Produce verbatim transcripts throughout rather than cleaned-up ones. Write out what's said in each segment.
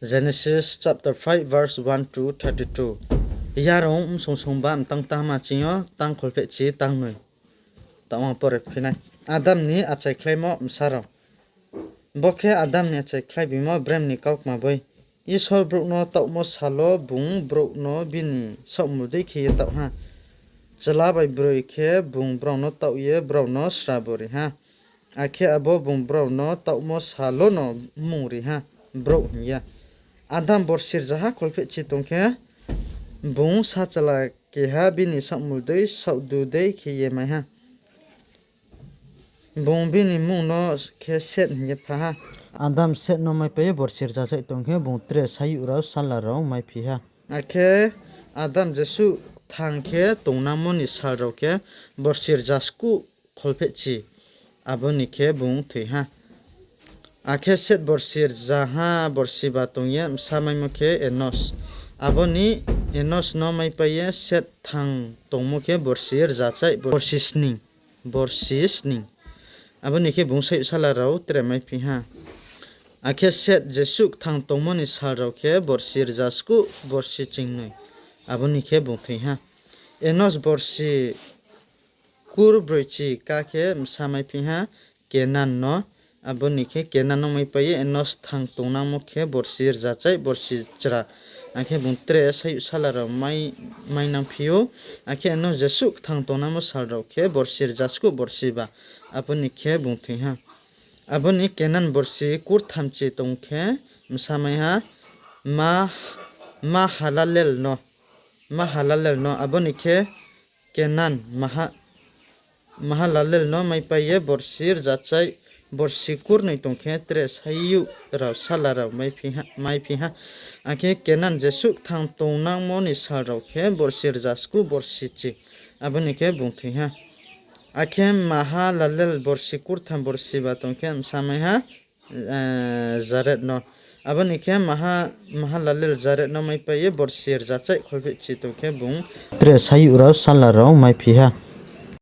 Genesis chapter five verse one to thirty-two. Yarung bsung sungba mtang tangma ching yo tang kholphehchi tangnoi. Taoh ang pore phi nai. Adam ni achaikhlaimo bsa rao. Bo khe Adam ni achaikhlai bimo brem ni kaukma boi. Isor brouh no taohmo sal wo bung brouh no bini saohmul dei khe ye taoh ha. Chla bai broi khe bung brao no taoh ye brao no srabo ri ha. Akhe abo bung brao no taohmo sal wono mmung ri ha, brouh hing ye. Adam borsi rzaha kholphehchi tong khe, bung sachla keha bini saohmul dei saohdu dei khe ye mai ha. Bung bini mmung no khe Set hing ye pha ha. Adam Set no maipai ye borsi rzachaih tong khe, bung tre sayouh rao sala rao maiphi ha. Akhe Adam jesuh kthang khe tongnangmo ni sal rao khe borsi rzaskuh kholphehchi, abo ni khe bung thoi ha. Akhe Set borsi rzaha borsiba tong ye bsa maimo khe Enos. Abo ni Enos no maipai ye Set kthang tongmo khe borsi rzachaih borsi sning, borsi sning. Abo ni khe bung sayouh sala rao tre maiphi ha. Akhe Set jesuh kthang tongmo ni sal rao khe borsi rzaskuh borsi chingnoi. Abo ni khe bung thoi ha. Enos borsi kurbroichi ká khe bsa maiphi ha, Kenan no. Abo ni khe Kenan no maipai ye Enos kthang tongnangmo khe borsi rzachaih borsi chra. Akhe bung tre sayouh sala rao mai, mainangphi ou. Akhe Enos jesuh kthang tongnangmo sal rao khe borsi rzaskuh borsiba. Abo ni khe bung thoi ha. Abo ni Kenan borsi kurthamchi tong khe bsa mai ha, Ma-, Mahalalel no, Mahalalel no. Abo ni khe Kenan Maha-, Mahalalel no maipai ye borsi rzachaih borsi kurnoi tong khe tre sayouh rao sala rao maiphi ha, maiphi ha. Akhe Kenan jesuh kthang tongnangmo ni sal rao khe borsi rzaskuh borsi chi. Abo ni khe bung thoi ha. Akhe Mahalalel borsi kurtham borsiba tong khe bsa mai ha, eh, Jared no. Abo ni khe Maha-, Mahalalel Jared no maipai ye borsi rzachaih kholphehchi tong khe bung tre sayouh rao sala rao maiphi ha.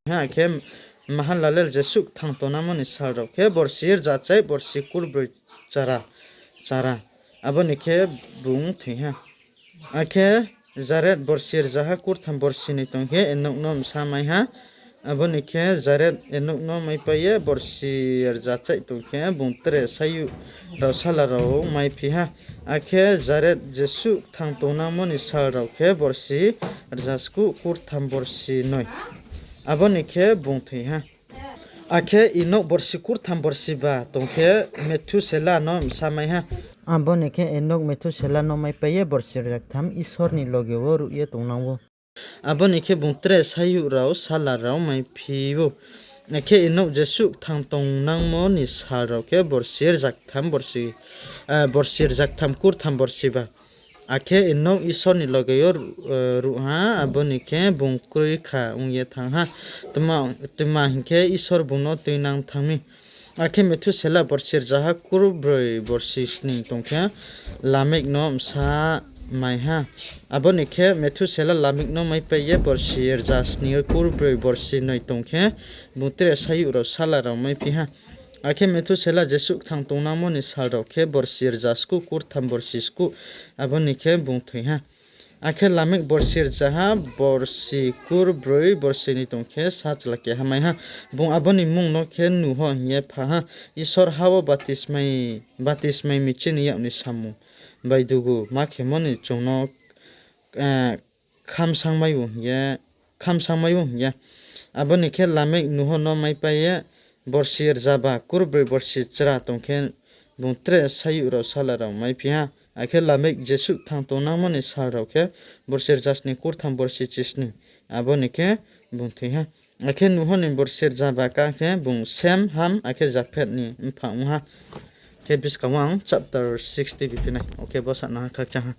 Ha khe Mahalalel jesuh kthang tongnangmo ni sal rao khe borsi rzachaih borsi kurbroi chara, chara. Abo ni khe bung thoi ha. Akhe Jared borsi rzaha kurtham borsi noi tong khe Enok no bsa mai ha. Abo ni khe Jared Enok no maipai ye borsi rzachaih tong khe bung tre sayouh rao sala rao maiphi ha. Akhe Jared jesuh kthang tongnangmo ni sal rao khe borsi rzaskuh kurtham borsi noi. Abo ni khe bung thoi ha. Akhe Enok borsi kurtham borsiba tong khe Methusela no bsa mai ha. Abo ni khe Enok Methusela no maipai ye borsi rzaktham Isor ni loge wo ruh ye tongnang ou. Abo ni khe bung tre sayouh rao sala rao maiphi ou. Akhe Enok jesuh kthang tongnangmo ni sal rao khe borsi rzaktham borsi, eh, borsi rzaktham kurtham borsiba. Akhe Enok Isor ni loge wo, eh, ruh ha, abo ni khe bung kroi kha ong ye thanng ha. Tma, tma hing khe Isor bung no tuinang thanng mi. Akhe Methusela borsi rzaha kurbroi borsi sning tong khe Lamek no bsa mai ha. Abo ni khe Methusela Lamek no maipai ye borsi rza sning kurbroi borsi noi tong khe bung tre sayouh rao sala rao maiphi ha. Akhe Methusela jesuh kthang tongnangmo ni sal rao khe borsi rzaskuh kurtham borsi skuh, abo ni khe bung thoi ha. Akhe Lamek borsi rzaha borsi kurbroi borsi noi tong khe sachla keha mai ha. Bung abo ni mmung no khe Nuho hing ye pha ha. Isor ha wo batismai, batismai mi chini yak ni samung bai dugu ma khemo ni chung no, eh, khamsangmai ou hing ye, khamsangmai ou hing ye. Abo ni khe Lamek Nuho no maipai ye borsi rzaba kurbroi borsi chra tong khe bung tre sayouh rao sala rao maiphi ha. Akhe Lamek jesuh kthang tongnangmo ni sal rao khe borsi rzasning kurtham borsi chisning. Abo ni khe bung thoi ha. Akhe Nuho ni borsi rzaba ká khe bung Sem, Ham, akhe Japhet ni mpha ong ha. Khe buskang wo ang chapter six tuibi phi nai. Akhe bo sa no ha khakchang ha.